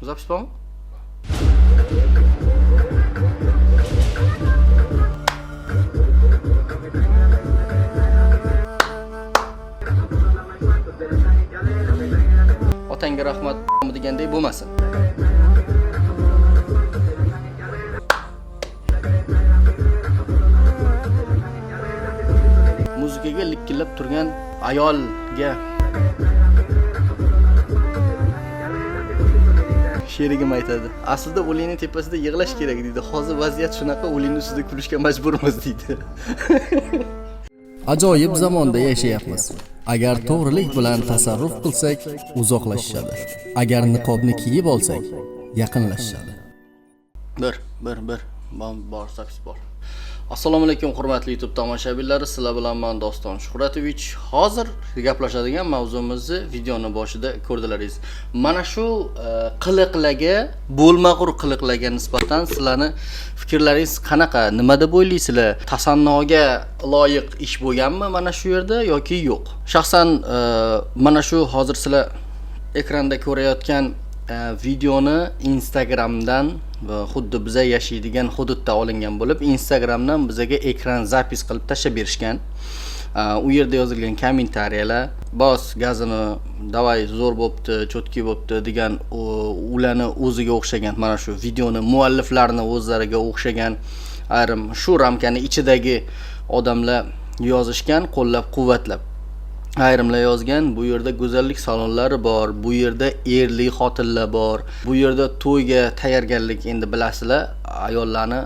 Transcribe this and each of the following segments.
Запись bormi? Otangga rahmat degandek bo'lmasin. Muzikaga likkillab turgan ayolga sherigim aytadi. Aslida o'likning tepasida yig'lash kerak deydi. Hozir vaziyat shunaqa, o'likning ustida kulishga majburmiz deydi. Ajoyib zamonda yashayapmiz. Agar to'g'rilik bilan tasarruf qilsak, uzoqlashishadi. Agar niqobni kiyib olsak, yaqinlashishadi. Bir, bir, bir. Bor, bor, запись bor. Assalomu alaykum, hurmatli YouTube tomoshabinlari. Sizlar bilan men Doston Shuhratovich. Hozir gaplashadigan mavzumizni videoni boshida ko'rdilaringiz. Mana shu qiliqlarga, bo'lmag'ur qiliqlarga nisbatan sizlarni fikrlaringiz qanaqa? Nima deb o'ylaysizlar? Tasannoga loyiq ish bo'lganmi mana shu yerda yoki yo'q? Shaxsan mana shu hozir sizlar ekranda ko'rayotgan videoni Instagramdan va xuddi biza yashaydigan hududda olingan bo'lib, Instagramdan bizaga ekran запись qilib tashlab berishgan. U yerda yozilgan kommentariyalar, bos gazini, давай, zo'r bo'pti, чёткий bo'pti degan, ularni o'ziga o'xshagan, mana shu videoni mualliflarini o'zlariga o'xshagan ayrim shu ramkani ichidagi odamlar yozishgan, qo'llab-quvvatlab. Ayrimlar yozgan, bu yerda go'zallik salonlari bor, bu yerda erli xotinlar bor, bu yerda to'yga tayyorgarlik, endi bilasizlar, ayollarni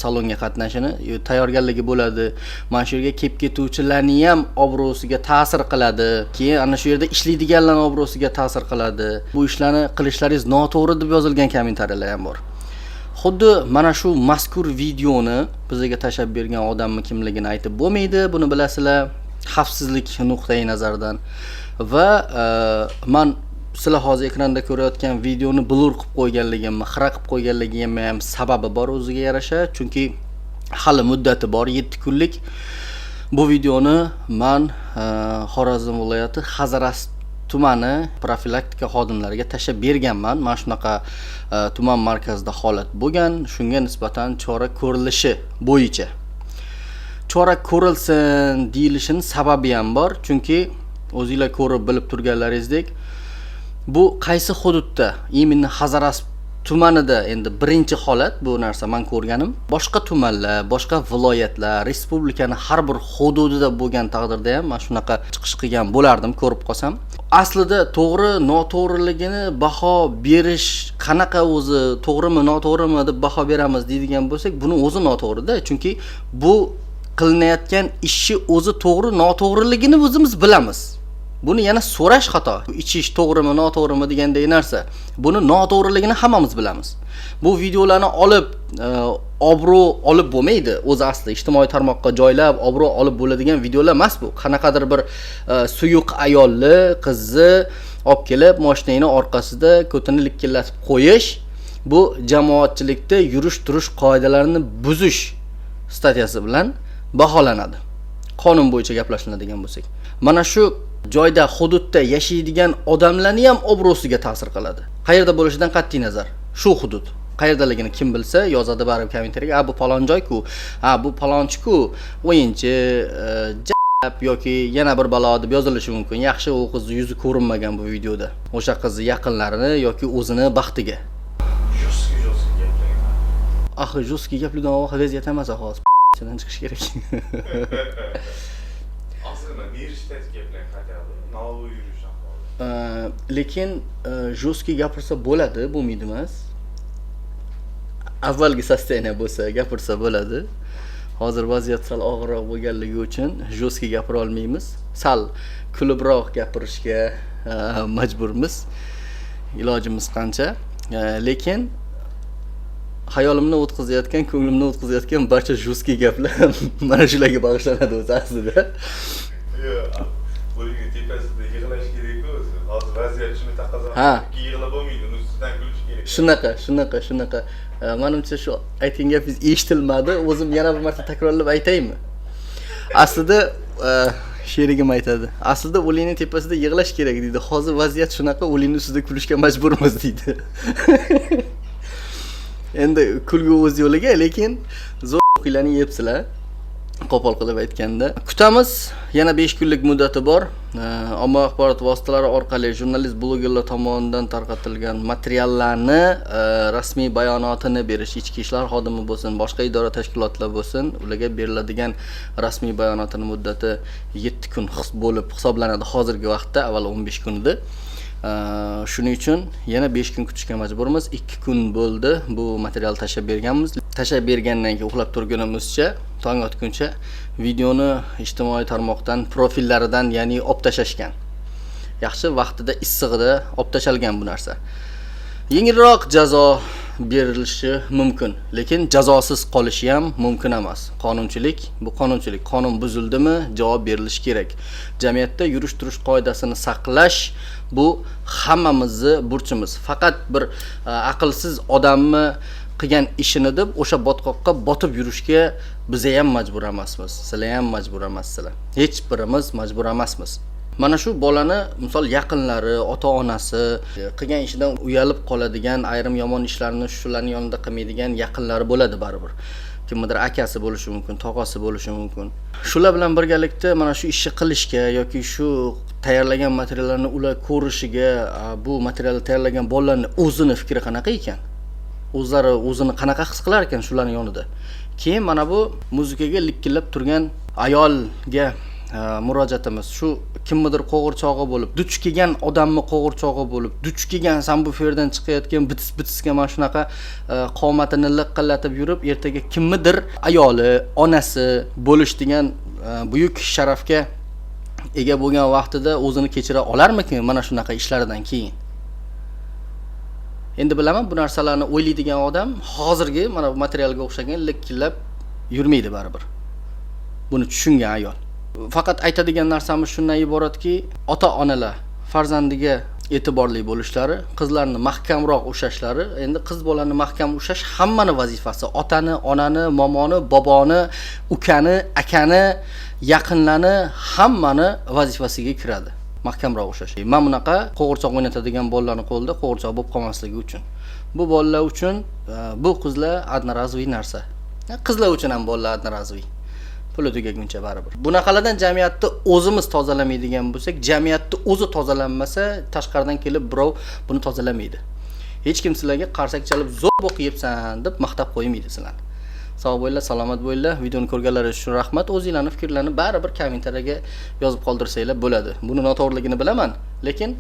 salonga qatnashini tayyorgarligi bo'ladi. Mana shu yerga kelib ketuvchilarni ham obro'siga ta'sir qiladi. Keyin ana shu yerda ishlaydiganlarning obro'siga ta'sir qiladi. Bu ishlarni qilishlaringiz noto'g'ri deb yozilgan kommentariyalar ham bor. Xuddi mana shu mazkur videoni bizga tashlab bergan odamni kimligini aytib bo'lmaydi, buni bilasizlar, xavfsizlik nuqtai nazaridan. Va man sizlar hozir ekranda ko'rayotgan videoni blur qilib qo'yganligimni, xira qilib qo'yganligimni ham sababi bor o'ziga yarasha, chunki hali muddati bor 7 kunlik. Bu videoni man Xorazm viloyati Hazorasp tumani profilaktika xodimlariga tashlab berganman. Mana shunaqa tuman markazida holat bo'lgan, shunga nisbatan chora ko'rilishi bo'yicha. Chora ko'rilsin deyilishining sababi ham bor, chunki o'zinglar ko'rib bilib turganlaringizdek, bu qaysi hududda, именно Hazorasp tumanida endi birinchi holat bu narsa men ko'rganim. Boshqa tumanlar, boshqa viloyatlar, respublikani har bir hududida bo'lgan taqdirda ham men shunaqa chiqish qilgan bo'lardim ko'rib qolsam. Aslida to'g'ri, noto'g'riligini baho berish qanaqa o'zi, to'g'rimi, noto'g'rimi deb baho beramiz deydigan bo'lsak, buni o'zi noto'g'rida, chunki bu qilinayotgan ishni o'zi to'g'ri, noto'g'riligini o'zimiz bilamiz. Buni yana so'rash xato. Ichish to'g'rimi, noto'g'rimi degandek narsa. Buni noto'g'riligini hammamiz bilamiz. Bu videolarni olib obro' olib bo'lmaydi. O'zi asli ijtimoiy tarmoqqa joylab obro' olib bo'ladigan videolar emas bu. Qanaqadir bir suyuq ayolni, qizni olib kelib mashinani orqasida ko'tini likillatib qo'yish, bu jamoatchilikda yurish-turish qoidalarini buzish statyasi bilan baholanadi. Qonun bo'yicha gaplashiladigan bo'lsak. Mana shu joyda, hududda yashaydigan odamlarni ham obro'siga ta'sir qiladi. Qayerda bo'lishidan qat'iy nazar, shu hudud qayerdaligini kim bilsa yozadi baribir kommentariyaga, a bu falon joy-ku, a bu falonchi-ku, o'yinchi, yoki yana bir balo deb yozilishi mumkin. Yaxshi, u qizni yuzi ko'rinmagan bu videoda. O'sha qizni yaqinlarini yoki o'zini baxtiga. Жесткий, жесткий gaplar. Axir жесткий gaplardan vaziyat emas hozir. Ichidan chiqish kerak. Aslida berishda gaplar хотя бы налоговый yurish ahvoli. Lekin жесткий gapirsa bo'ladi, bo'lmaydi emas. Avvalgi состояние bo'lsa gapirsa bo'ladi. Hozir vaziyat sal og'irroq bo'lganligi uchun жесткий gapira olmaymiz. Sal kulibroq gapirishga majburmiz. Ilojimiz qancha. Lekin hayolimni o'tkazayotgan, ko'nglimni o'tkazayotgan barcha жесткий gaplar mana shularga bag'ishlanadi o'zi aslida. Yo'q, o'likni tepasida yig'lash kerak-ku o'zi. Hozir vaziyat shuni taqozo qilib, yig'lab bo'lmaydi, uni ustidan kulish kerak. Shunaqa, shunaqa, shunaqa. Manimcha shu aytgan gapingiz eshitilmadi. O'zim yana bir marta takrorlab aytaymi? Aslida Sherigim aytadi, aslida o'likni tepasida yig'lash kerak deydi, hozir vaziyat shunaqa, o'likni ustida kulishga majburmiz deydi. Endi kulgi o'z yo'liga, lekin zo'r o'qiylarni yebsizlar, qo'pol qilib aytganda. Kutamiz, yana 5 kunlik muddati bor. Ommaviy axborot vositalari orqali jurnalist, blogerlar tomonidan tarqatilgan materiallarni rasmiy bayonotini berish, ichki ishlar xodimi bo'lsin, boshqa idora tashkilotlar bo'lsin, ularga beriladigan rasmiy bayonotini muddati 7 kun bo'lib hisoblanadi hozirgi vaqtda, avval 15 kun edi. Shuning uchun yana 5 kun kutishga majburmiz. 2 kun bo'ldi bu material tashlab berganmiz. Tashlab bergandan keyin uxlab turgunimizcha, tong otguncha videoni ijtimoiy tarmoqdan, profillaridan, ya'ni olib tashlashgan. Yaxshi, vaqtida, issig'ida olib tashalgan bu narsa. Yengilroq jazo berilishi mumkin, lekin jazosiz qolishi ham mumkin emas. Qonunchilik bu qonunchilik. Qonun buzildimi, javob berilishi kerak. Jamiyatda yurish turish qoidasini saqlash bu hammamizni burchimiz. Faqat bir aqlsiz odamni qilgan ishini deb o'sha botqoqqa botib yurishga biza ham majbur emasmiz, sizlar ham majbur emassizlar, hech birimiz majbur emasmiz. Mana shu bolani, misol, yaqinlari, ota onasi, qilgan ishidan uyalib qoladigan, ayrim yomon ishlarni shularni yonida qilmaydigan yaqinlari bo'ladi baribir. Kimnidir akasi bo'lishi mumkin, tog'asi bo'lishi mumkin. Shular bilan birgalikda mana shu ishni qilishga yoki shu tayyorlagan materiallarni ular ko'rishiga, bu materialni tayyorlagan bolalarni o'zini fikri qanaqa ekan, o'zlari o'zini qanaqa his qilar ekan shularni yonida? Keyin mana bu muzikaga likkillab turgan ayolga murojaatimiz shu: kimnidir qo'g'irchog'i bo'lib, duch kelgan odamni qo'g'irchog'i bo'lib, duch kelgan sambuferdan chiqayotgan bitis bitisga mana shunaqa qomatini liqillatib yurib, ertaga kimnidir ayoli, onasi bo'lish degan buyuk sharafga ega bo'lgan vaqtida o'zini kechira olarmikin mana shunaqa ishlaridan keyin? Endi bilaman, bu narsalarni o'ylaydigan odam hozirgi mana bu materialga o'xshagan likkillab yurmaydi baribir, buni tushungan ayol. Faqat aytadigan narsamiz shundan iboratki, ota onalar farzandiga e'tiborli bo'lishlari, qizlarni mahkamroq ushlashlari. Endi qiz bolani mahkam ushlash hammani vazifasi: otani, onani, momoni, boboni, ukani, akani, yaqinlarni, hammani vazifasiga kiradi mahkamroq ushlash, mana bunaqa qo'g'irchoq o'ynatadigan bolalarni qo'lida qo'g'irchoq bo'lib qolmasligi uchun. Bu bolalar uchun bu qizlar одноразовый narsa, qizlar uchun ham bolalar одноразовый, puli tugaguncha baribir. Bunaqalardan jamiyatni o'zimiz tozalamaydigan bo'lsak, jamiyatni o'zi tozalanmasa, tashqaridan kelib birov buni tozalamaydi. Hech kim sizlarga qarsak chalib, "Zo'r o'qiyapsan", deb maqtab qo'ymaydi sizlarni. Sog' bo'linglar, salomat bo'linglar. Videoni ko'rganlaringiz uchun rahmat. O'zinglarni fikrlarni baribir kommentariyaga yozib qoldirsanglar bo'ladi. Buni noto'g'riligini bilaman, lekin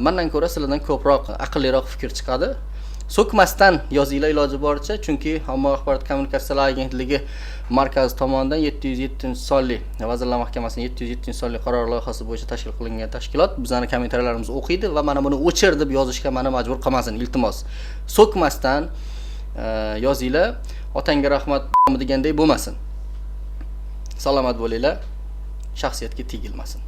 mandan ko'ra sizlardan ko'proq aqlliroq fikr chiqadi. So'kmasdan yozinglar iloji boricha, chunki Ommaviy axborot kommunikatsiyalar agentligi markazi tomonidan 707-sonli, Vazirlar Mahkamasining 707-sonli qaror loyihasi bo'yicha tashkil qilingan tashkilot bizani kommentariyalarimizni o'qiydi va mana buni o'chir deb yozishga mani majbur qilmasin, iltimos. So'kmasdan yozinglar, otangga rahmat deganday bo'lmasin. Salomat bo'linglar, shaxsiyatga tegilmasin.